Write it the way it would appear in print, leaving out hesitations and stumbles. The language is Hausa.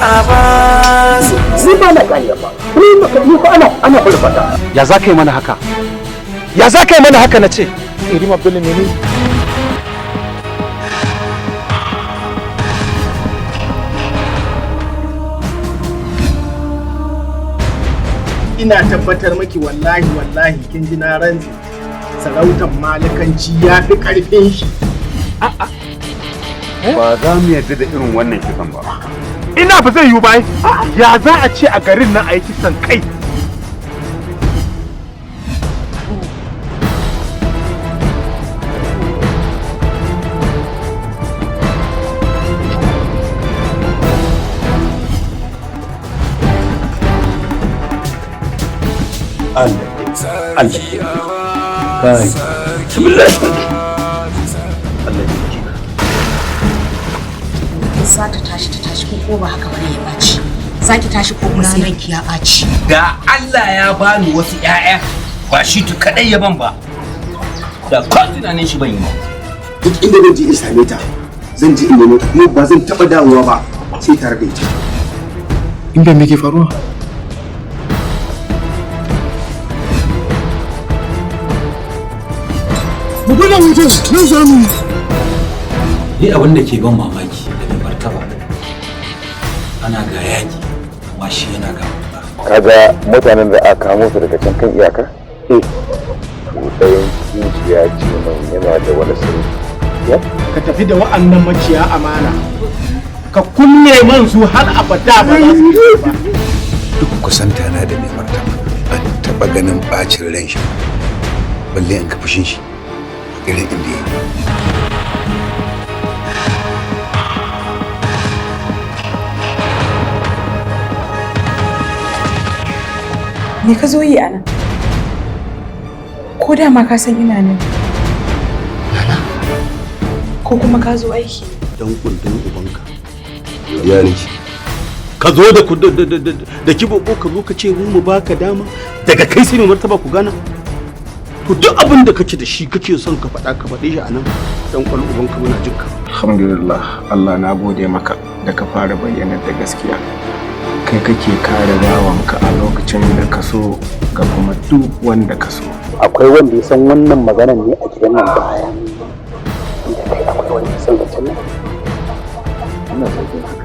Abbas. Ni ba na gane ba, ni ba ni fa ana bulfata. Ya za ka yi mana haka? Ya za ka yi mana haka na ce? Irim Abdullah ne. Ina tabbatar maki, wallahi wallahi, kin ji na rantsi, sarautar malikanci ya fi karfin shi. Ba za mu yarda da irin wannan kisan ba. Ina ba zai yiwu ba ai. Ya za a ce a garin nan a yi kisan kai? Allah Allah kai, bismillah, Allah ya ji. Za ta tashi, ta tashi, ko ko ba haka bane ya ɓaci. Za ki tashi ko kuma sai ranki ya ɓaci. Da Allah ya bani wasu ƴaƴa, ba shi tu kadai ya ban ba, da ko tunanin shi ban yi ba. Duk inda zan je in same ta, zan je in nemo ta, kuma ba zan taɓa dawowa ba sai tare da ita. Inda me ke faruwa? Mu buga wutar nan za mu yi. Ni abin da ke ban mamaki da mai martaba, ana ga yaƙi amma shi yana ga Kaga mutanen da aka kamo su daga can kan iyaka, eh, to ɗayan cikin su ya ce min yana da wani sirri. Ka tafi da wa'annan maciya amana, ka kunne man su har abada ba za su fito ba. Duk kusanta na da mai martaba, ban taɓa ganin ɓacin ran shi ba, balle in ka fushin shi irin inda ya yi. Me ka zo yi a nan? Ko dama ka san ina nan? Ko kuma ka zo aiki? Dan kundin ubanka. Ya nake. Ka zo da ku da kibobo, ka zo ka ce mu baka dama daga kai sai mai martaba ku gana. To, duk abin da kake da shi kake son ka faɗa, ka faɗe shi a nan. Dan kwal ubanka, muna jinka. Alhamdulillah, Allah na gode maka da ka fara bayyana da gaskiya. Kai kake kare bawanka a lokacin da ka so, ga kuma duk wanda ka so. Akwai wanda ya san wannan maganan ne a gidan nan baya da kai? Akwai wanda ya san zancen nan? Ina sarki.